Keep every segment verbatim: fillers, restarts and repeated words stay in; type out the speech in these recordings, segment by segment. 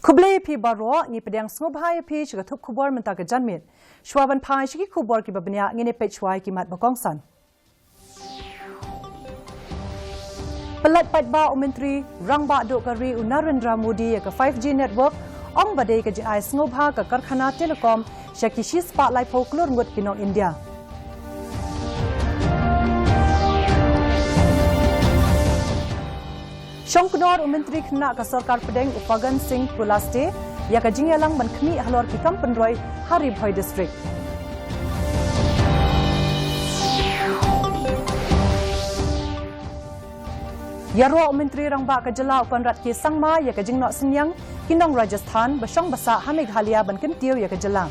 Khublei phi baroh, ngi pdiang sngewbha ïa phi sha ka thup khubor mynta ka janmiet. Shuwa ban phai sha ki khubor kiba bniah, ngin ïa peit shuwa ïa ki mat ba kongsan. Pyllait paidbah u Myntri Rangbah Duh ka Ri u Narendra Modi ïa ka five G network, ong ba dei ka jingai sngewbha ka karkhana telecom sha ki shispah laiphew klur ngut ki nong India. Shongknor u Myntri Khynnah ka Sorkar Pdeng u Fagan Singh Kullaste ïa ka jingïalang ban khmih halor ki kam pynroi ha Ri Bhoi District. Ïaroh u Myntri Rangbah ka Jylla u Conrad K Sangma ïa ka jingnoh synñiang ki nong Rajasthan ba shong ba sah ha Meghalaya ban kyntiew ïa ka jylla.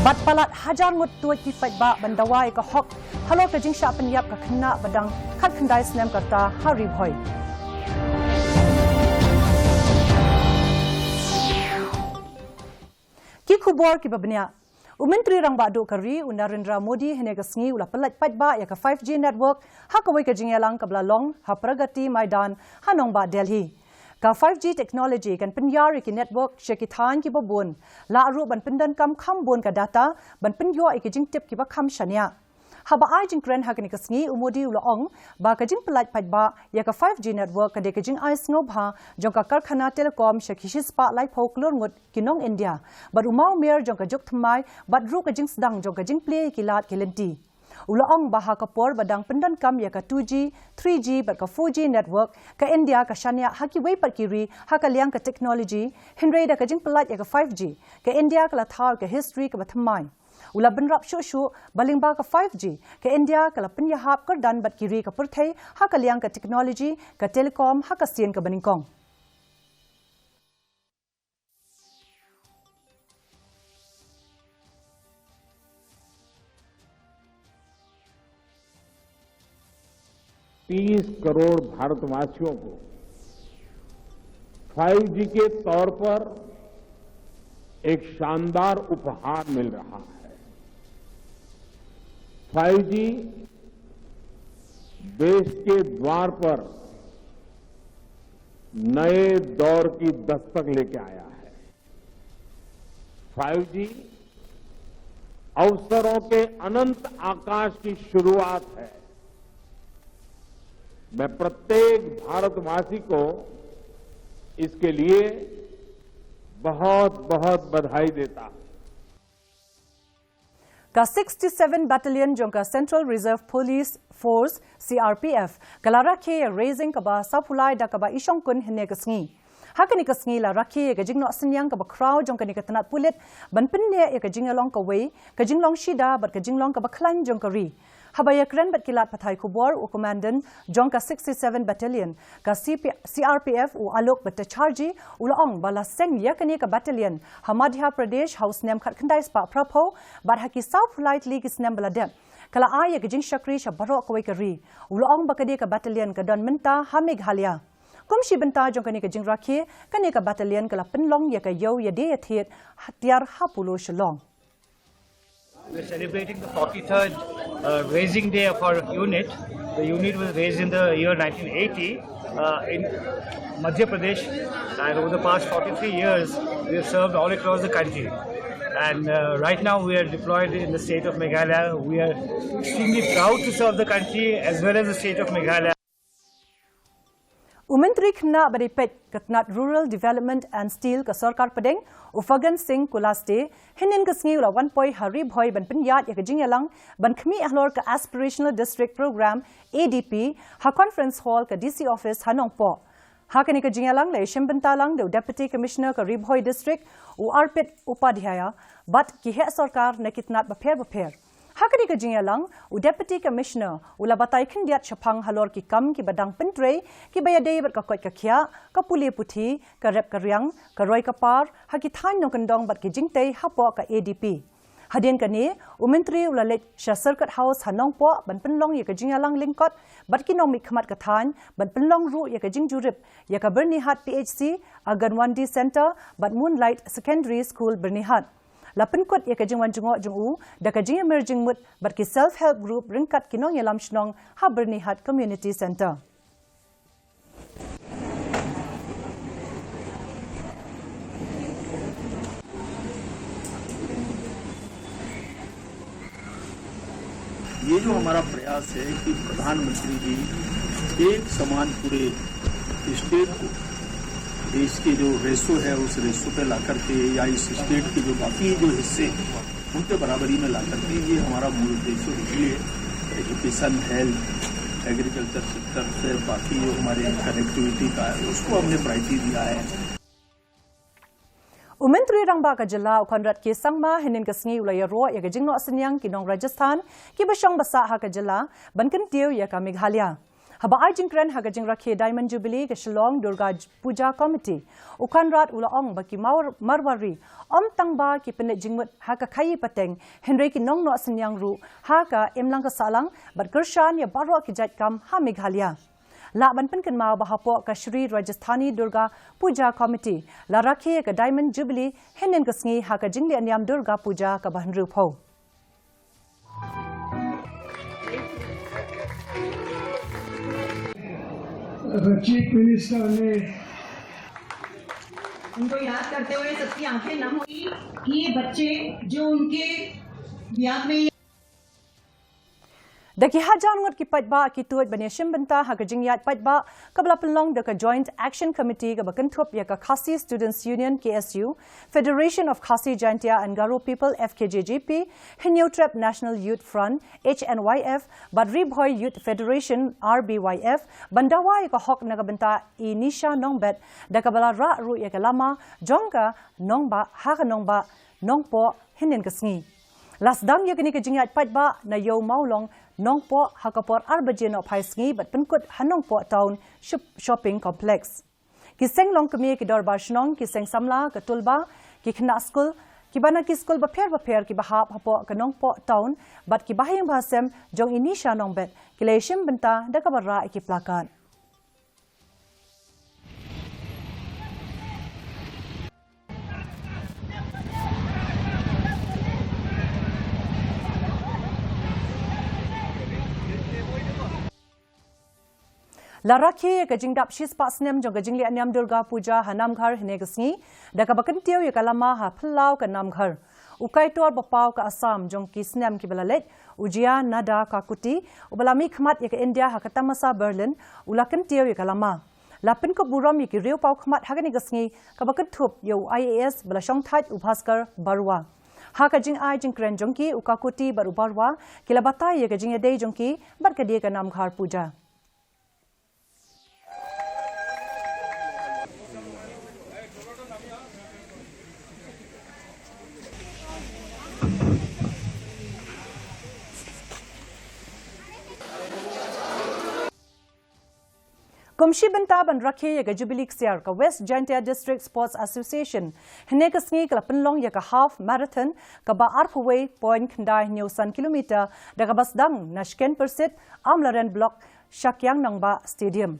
Bad palat hajar ngut tuid ki paidbah ban dawa ïa ka hok halor ka jingshah pynïap ka khynnah ba dang khatkhyndai snem ka rta ha Ri Bhoi. Ki khubor kiba bniah. U Myntri Rangbah Duh ka Ri u Narendra Modi hynne ka sngi u la pyllait paidbah ïa ka five G network ha kawei ka jingïalang kaba la long ha Pragati Maidan ha nongbah Delhi. Ka five G technology kan pynïar ïa ki network sha ki thaiñ kiba bun, lah ruh ban pyndonkam kham bun ka data ban pynïoh ïa ki jingtip kiba kham shaniah. Haba ai jingkren ha kane ka sngi, u Modi u la ong ba ka jingpyllait paidbah ïa ka five G network ka dei ka jingai sngewbha jong ka karkhana telecom sha ki shispah laiphew klur ngut ki nong India bad u mawmer jong ka juk thymmai bad ruh ka jingsdang jong ka jingplie ïa ki lad ki lynti. U la ong ba ha ka por ba dang pyndonkam ïa ka two G, three G bad ka four G network, ka India ka shaniah ha kiwei pat ki ri ha ka liang ka technology, hynrei da ka jingpyllait ïa ka five G, ka India ka la thaw ïa ka history kaba thymmai. U la bynrap shuh shuh ba lyngba ka five G, ka India ka la pynïahap kyrdan bad ki ri ka pyrthei ha ka liang ka technology, ka telecom ha ka sien kaba nyngkong. तीस करोड़ भारतवासियों को फाइव जी के तौर पर एक शानदार उपहार मिल रहा है। फाइव जी देश के द्वार पर नए दौर की दस्तक लेके आया है। फाइव जी अवसरों के अनंत आकाश की शुरुआत है। मैं प्रत्येक भारतवासी को इसके लिए बहुत बहुत बधाई देता हूं। Ka sixty-seven Battalion jong ka Central Reserve Police Force, C R P F, ka la rakhe ïa ka raising kaba sawphew lai da kaba i shongkun hynne ka sngi. Ha kane ka sngi la rakhe ïa ka jingnoh synñiang kaba khraw jong kane ka tnat pulit ban pynneh ïa ka jingïalong kawei, ka jinglong shida bad ka jinglong kaba khlaiñ jong ka ri. Haba ïakren bad ki lad pathai khubor, u Commandant jong ka sixty-seven Battalion, ka C P, C R P F, u Alok Bhattacharjee, u la ong ba la seng ïa kane ka battalion ha Madhya Pradesh ha u snem khatkhyndai spah phraphew bad ha ki sawphew lai tylli ki snem ba la dep, ka la ai ïa ka jingshakri sha baroh kawei ka ri. U la ong ba kane ka battalion ka don mynta ha Meghalaya. Kum shi bynta jong kane ka jingrakhe, kane ka battalion ka la pynlong ïa ka ïew ïadie ïathied ha tiar ha Polo Shillong. We're celebrating the forty-third uh, raising day of our unit. The unit was raised in the year nineteen eighty uh, in Madhya Pradesh, and over the past forty-three years, we have served all across the country. And uh, right now, we are deployed in the state of Meghalaya. We are extremely proud to serve the country as well as the state of Meghalaya. U Myntri Khynnah ba dei peit ka tnat Rural Development and Steel ka Sorkar Pdeng, u Fagan Singh Kullaste, hynnin ka sngi u la wan poi ha Ri Bhoi ban pynïaid ïa ka jingïalang ban khmih halor ka Aspirational District Programme, A D P, ha Conference Hall ka D C Office ha Nongpoh. Ha kane ka jingïalang la ïashim bynta lang da u Deputy Commissioner ka Ri Bhoi District, u Arpit Upadhyaya, bad ki heh sorkar na ki tnat bapher bapher. Ha kane ka jingïalang, u Deputy Commissioner u la batai khyndiat shaphang halor ki kam kiba dang pyntrei kiba ïadei bad ka koit ka khiah, ka pule puthi, ka rep ka riang, ka roi ka par ha ki thaiñ nongkyndong bad ki jingtei hapoh ka A D P. Hadien kane, u Myntri u la leit sha Circuit House ha Nongpoh ban pynlong ïa ka jingïalang lyngkot bad ki nongmihkhmat ka thaiñ, ban pynlong ruh ïa ka jingjurip ïa ka Byrnihat P H C, Anganwadi Centre bad Moonlight Secondary School Byrnihat. La pynkut ïa ka jingwan jngoh jong u da ka jingïamir jingmut bad ki self help group ryngkat ki nongïalam shnong ha Byrnihat Community Centre. ये जो हमारा प्रयास है कि प्रधानमंत्री जी एक समान पूरे स्टेट को, देश के जो रेसो है उस रेसो पे ला करके या इस स्टेट के जो बाकी जो हिस्से हैं उनके बराबरी में ला करके, ये हमारा मूल उद्देश्य है। इसलिए एजुकेशन, हेल्थ, एग्रीकल्चर सेक्टर से बाकी जो हमारे कनेक्टिविटी का है उसको हमने प्रायोरिटी दिया है। U Myntri Rangbah ka jylla u Conrad K Sangma hynnin ka sngi u la ïaroh ïa ka jingnoh synñiang ki nong Rajasthan kiba shong ba sah ha ka jylla ban kyntiew ïa ka Meghalaya. Haba ai jingkren ha ka jingrakhe Diamond Jubilee ka Shillong Durga Puja Committee, u Conrad u la ong ba ki Mar-, Marwari ym tang ba ki pynleit jingmut ha ka khaii pateng, hynrei ki nongnoh synñiang ruh ha ka imlang ka sahlang bad kyrshan ïa baroh ki jait kam ha Meghalaya. Lah ban pynkynmaw ba hapoh ka Shri Rajasthani Durga Puja Committee la rakhe ïa ka Diamond Jubilee hynnin ka sngi ha ka jingleh niam Durga Puja kaba hynriewphew. चीफ मिनिस्टर ने उनको याद करते हुए सबकी आंखें नम हुई कि ये बच्चे जो उनके याद में Da ki hajar ngut ki paidbah ki tuid ban ïashim bynta ha ka jingïaid paidbah kaba la pynlong da ka Joint Action Committee kaba kynthup ïa ka Khasi Students Union, K S U, Federation of Khasi Jaintia and Garo People, F K J G P, Hynñiewtrep National Youth Front, H N Y F, bad Ri Bhoi Youth Federation, R B Y F, ban dawa ïa ka hok na ka bynta i Nisha Nongbet da kaba la rah ruh ïa ka lama jong ka nongbah ha ka nongbah Nongpoh hynnin ka sngi. La sdang ïa kane ka jingïaid paidbah na Ïew Mawlong Nongpoh ha ka por ar baje nohphai sngi bad pynkut ha Nongpoh Town Shop-, Shopping Complex. Ki seng longkmie, ki dorbar shnong, ki seng samla, ka tulba, ki khynnah skul kiba na ki skul bapher bapher kiba hap hapoh ka Nongpoh Town bad ki bahaïing bahasem jong i Nisha Nongbet ki la ïashim bynta da kaba rah ïa ki placard. La rakhe ïa ka jingdap shispah snem jong ka jingleh niam Durga Puja ha Namghar hynne ka sngi da kaba kyntiew ïa ka lama ha phyllaw ka Namghar. U kaitor ba paw ka Assam jong ki snem kiba la leit, u Jaya Nada Kakuti, uba la mihkhmat ïa ka India ha ka tamasa Berlin, u la kyntiew ïa ka lama. La pynkup burom ïa ki riew paw khmat ha kane ka sngi kaba kynthup ïa u I A S ba la shongthait u Bhaskar Barua. Ha ka jingai jingkren jong ki, u Kakuti bad u Barua ki la batai ïa ka jingïadei jong ki bad ka die ka Namghar Puja. Kum shi bynta ban rakhe ïa ka Jubilee Ksiar, ka West Jaintia District Sports Association hynne ka sngi ka la pynlong ïa ka half marathon kaba arphew wei point khyndai hynñiew san kilometer da kaba sdang na Shkein Pyrsit, Amlarend Block, Shakiang Nangbah Stadium.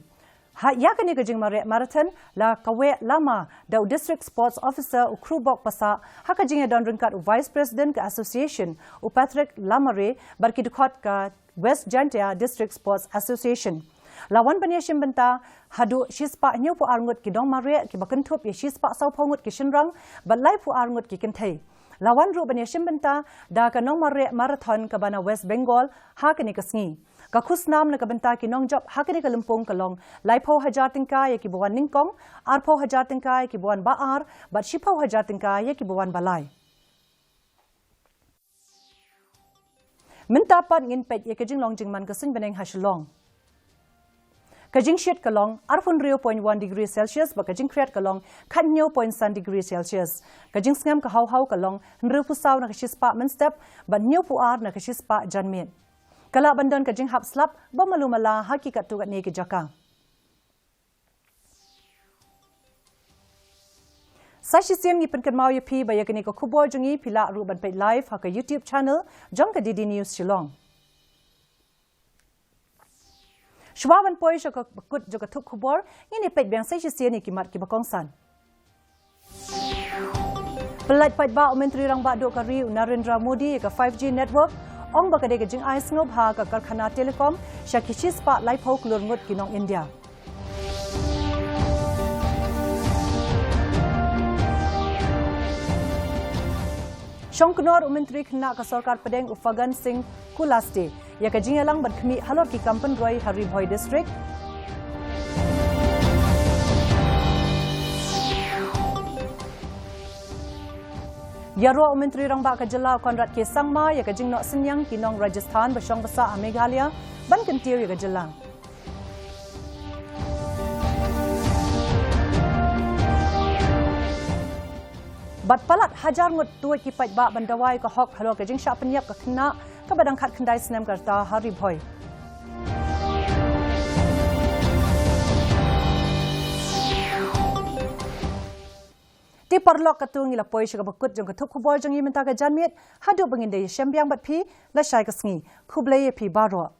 Ha ïa kane ka jingmareh marathon la kaweh lama da u District Sports Officer u Khrubok Passah ha ka jingïadon ryngkat u Vice President ka Association u Patrick Lamare bad ki dkhot ka West Jaintia District Sports Association. La wan ban ïashim bynta haduh shispah hynñiewphew ar ngut ki nongmareh kiba kynthup ïa shispah sawphew ngut ki shynrang bad laiphew ar ngut ki kynthei. La wan ruh ban ïashim bynta da ka nongmareh marathon kaba na West Bengal ha kane ka sngi. Ka khusnam na ka bynta ki nongjop ha kane ka lympung ka long laiphew hajar tyngka ïa kiba wan nyngkong, arphew hajar tyngka ïa kiba wan ba ar bad shiphew hajar tyngka ïa kiba wan ba lai. Mynta pat ngin peit ïa ka jinglong jingman ka suiñ bneng ha Shillong. Ka jingshit ka long arphew hynriew point one degree Celsius bad ka jingkhriat ka long khathynñiew point san degree Celsius. Ka jingsngem ka haw haw ka long hynriewphew saw na ka shispah mynstep bad hynñiewphew ar na ka shispah janmiet. Ka lah ban don ka jinghap slap ba malu mala ha ki katto katne ki jaka. Sa shisien ngi pynkynmaw ïa phi ba ïa kane ka khubor jong ngi phi lah ruh ban peit live ha ka YouTube channel jong ka D D News Shillong. Shuwa ban poi sha ka bakut jong ka thup khubor, ngin ïa peit biang sa shisien ïa ki mat kiba kongsan. Pyllait paidbah u Myntri Rangbah Duh ka ri u Narendra Modi ïa ka five G network, ong ba ka dei ka jingai sngewbha ka karkhana telecom sha ki shispah laiphew klur ngut ki nong India. Shongknor u Myntri Khynnah ka Sorkar Pdeng u Fagan Singh Kulaste ïa ka jingïalang bad khmih halor ki kam pynroi ha Ri Bhoi District. Ïaroh u Myntri Rangbah ka Jylla u Conrad K Sangma ïa ka jingnoh synñiang ki nong Rajasthan ba shong ba sah ha Meghalaya ban kyntiew ïa ka jylla. Bad palat hajar ngut tuid ki paidbah ban dawa ïa ka hok halor ka jingshah pynïap ka khynnah kaba dang khatkhyndai snem ka rta ha Ri Bhoi. Te paralok, katto ngi la poi sha kaba kut jong ka thup khubor jong ngi mynta ka janmiet, haduh ba ngin da ïashem biang bad phi, lashai ka sngi, khublei ïa phi baroh.